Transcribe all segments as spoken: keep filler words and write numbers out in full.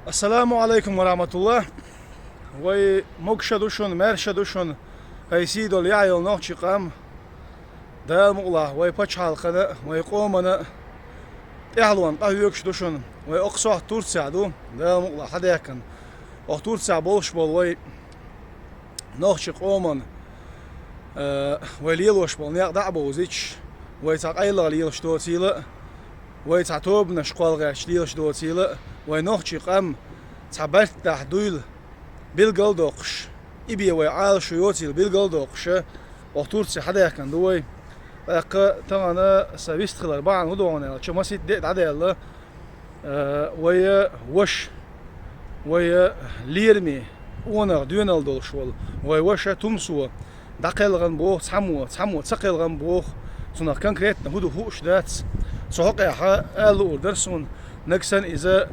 Ассаламу Ӏалайкум ва рахьматуллахӀ. Вай могуш а ду шуна, маьрша а ду шуна, хӀай сий долу яхь йолу нохчийн къам. Дала мукъалахь, вай пачхьалкхана, вай къомана тӀаьхьалонна къахьоьгуш ду шуна. Вай окху сохьта Турцехь ду, Дала мукъалахь, хьадаьхкина. Окху Турцехь болуш болу вай нохчийн къоман, э, вай лелош болу некъ дӀа а бовзуьйтуш, вай цхьа къайлаха лелаш доцийла а, вай цхьа тобанаш кхолла гӀерташ лелаш доцийла а, вай нохчийн къам цхьа бартахь дуйла билгал а доккхуш, и бен вай Ӏалашо йоцийла билгал а доккхуш, окху Турце хьадаьхкина ду вай. ТӀаккха тахана сан вистхилар бахьана хӀун ду хьуна аьлча, масийтта де а дӀадаьлла, Э, вай ваша, вай лераме, къонах доьналла долуш волу вай ваша Тумсо дӀакхелхина боху цхьаммо, цхьаммо ца кхелхина боху, цунах конкретно хӀун ду хууш дац. Цу хьокъехь ала луур дара суна, нагахь санна иза,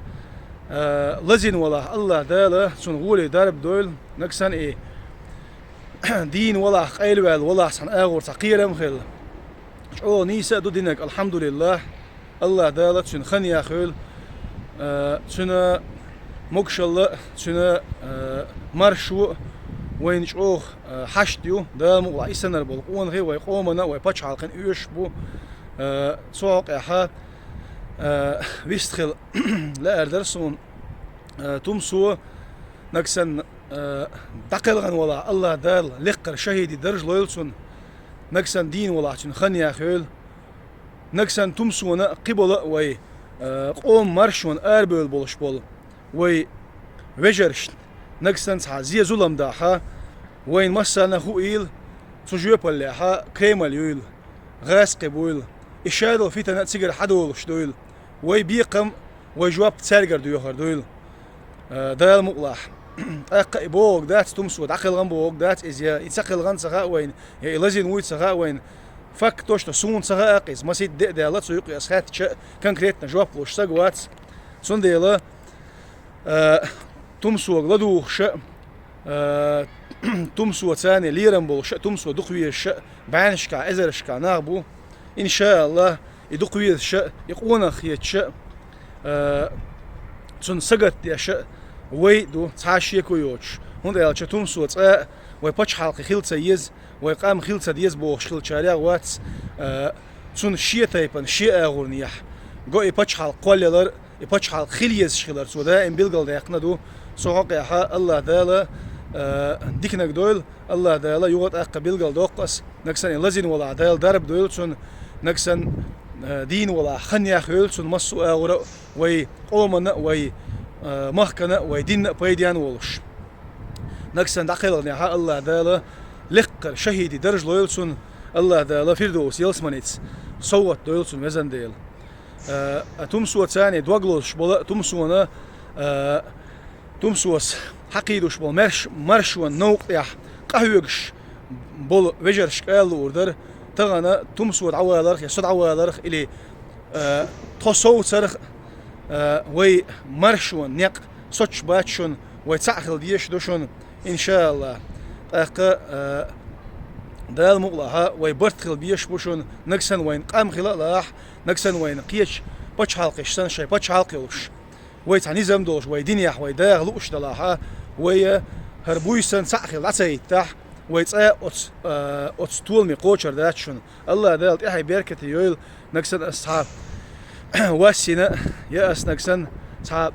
э, лазийна валахь, АллахӀ Дала цунна гӀоле дарба дойла, нагахь санна и дийна валахь, къайлаваьлла валахь, цхьана агӀор цхьа кхерам а хилла. ЧӀогӀа нийса а ду динарг, алхьамдулиллахӀ. АллахӀ Дала цуьнан хан яхйойла, а, цуьнан могушалла а, цуьнан, а, маршо а вайна чӀогӀа, а, хьашт ю. Дала мукъалахь, и санна болу къонахий вай къомана а, вай пачхьалкхана а оьшуш бу. А, цу хьокъехь, а, вистхила лаьара дара суна, а, Тумсо, нагахь санна, а, дӀакхелхина валахь, АллахӀ Дала лекхара шахӀидийн даржа лойла цунна. Нагахь санна дийна валахь, цуьнан хан яхйойла. Нагахь санна Тумсона а, кхиболу а вай, а, къоман маршонна арабевлла болуш болу вай вежаршна нагахь санна цхьа зе-зулам дахь, вайна массарна а хуийла, цу жоьпаллехь Кремль юйла, гӀазкхи буйла, и шадолу фитана а цигара хьадолуш дуйла, вай бекхам, вай жоп цаьргара доьхур дуйла. Э, Дала мукъалахь. ТӀаккха и бохург дац, Тумсо дӀакхелхина бохург дац иза, я и ца кхелхина ца хаьа вайна, я и лазийна вуй ца хаьа вайна. Факт то, что суна ца хаьа-кх иза, масийтта де а даьлла, цу юкъе ас хаьттича а конкретно жоп луш стаг вац. Цундела, э, Тумсога ладугӀуш а, э, Тумсоца лерам болуш а, Тумсо дукхавезаш а, бӀеннашкахь, эзарнашкахь нах бу. ИншааллахӀ, и дукхавезаш а, и къонах хеташ а, а, цунна сагатдеш а вай а ду, цхьа а шеко йоцуш. ХӀунда аьлча Тумсо цкъа а вай пачхьалкх хила ца еза, вай къам хила ца деза бохуш хиллачарех вац, а, цунна шен тайпана, шен агӀорнехь го и пачхьалкх кхоллаялар, и пачхьалкх хила езаш хилар цо даим билгалдаьккхина ду. Цу хьокъехь АллахӀ Дала, а, диканиг дойла, АллахӀ Дала юха а тӀаккха билгалдоккху ас, нагахь санна и лазийна валахь, Дала дарба дойла цунна, нагахь санна, а, дийна валахь, хан яхйойла цунна массо а агӀора а, вай къомана а, вай, а, махкана а, вай динна а пайденна а волуш. Нагахь санна дӀакхелхинехь АллахӀ Дала лекхара шахӀидийн даржа лойла цунна, АллахӀ Дала Фирдовс ялсаманица совгӀат дойла цунна, везан Дела. А, а Тумсоца дог лозуш болу а, Тумсона, а, Тумсос хьакхийдош болу марш-, маршонан новкъа тӀехь къахьоьгуш болу вежаршка ала луур дара, тахана Тумсо дӀаваларх я со дӀаваларх или, а, тхо совцарх, а, вай маршонан некъ соцуш бац шуна, вай цхьаъ хила дезаш ду шуна, иншааллахӀ. ТӀаккха, а, Дала мукъалахь, вай барт хила безаш бу шуна, нагахь санна вайн къам хила а лахь, нагахь санна вайна кхечу пачхьалкхаш санна шайн пачхьалкх йолуш. Вай цхьа низам долуш, вай динехь, вай даха лууш далахь, вай хӀара буьйсанна цхьаъ хила дӀа ца хӀиттахь, вай цкъа а оцу, а, оцу толаме кхочур дац шуна. АллахӀ Дала тӀаьхье беркате йойла, нагахь санна ас цхьа вас йина, я ас нагахь санна цхьа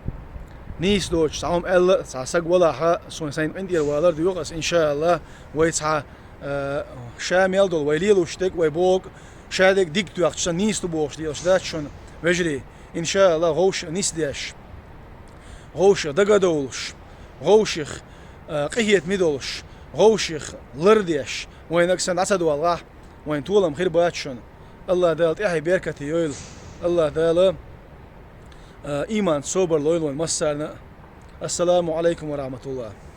нийса доцуш цхьа хӀума аьлла, цхьа саг валахь, суна сайн къинтӀера валар доьху ас, иншааллахӀ, вай цхьа, а, ша мел долу, вай лелош дерг, вай бохург, ша дерг дика тоьхча санна нийса ду бохуш лелаш дац шуна, вежарий. ИншааллахӀ, вовшах нисдеш, вовшах дага а довлуш, вовшах, а, къинхетаме долуш, вовшах лардеш, вайн нагахь санна дӀа ца доьлхахь, вайн толам хир бац шуна. АллахӀ Дала тӀаьхье беркате йойла. АллахӀ Дала, а, ийман, собар лойла вайн массарна а. Ассаламу Ӏалайкум ва рахьматуллахӀ.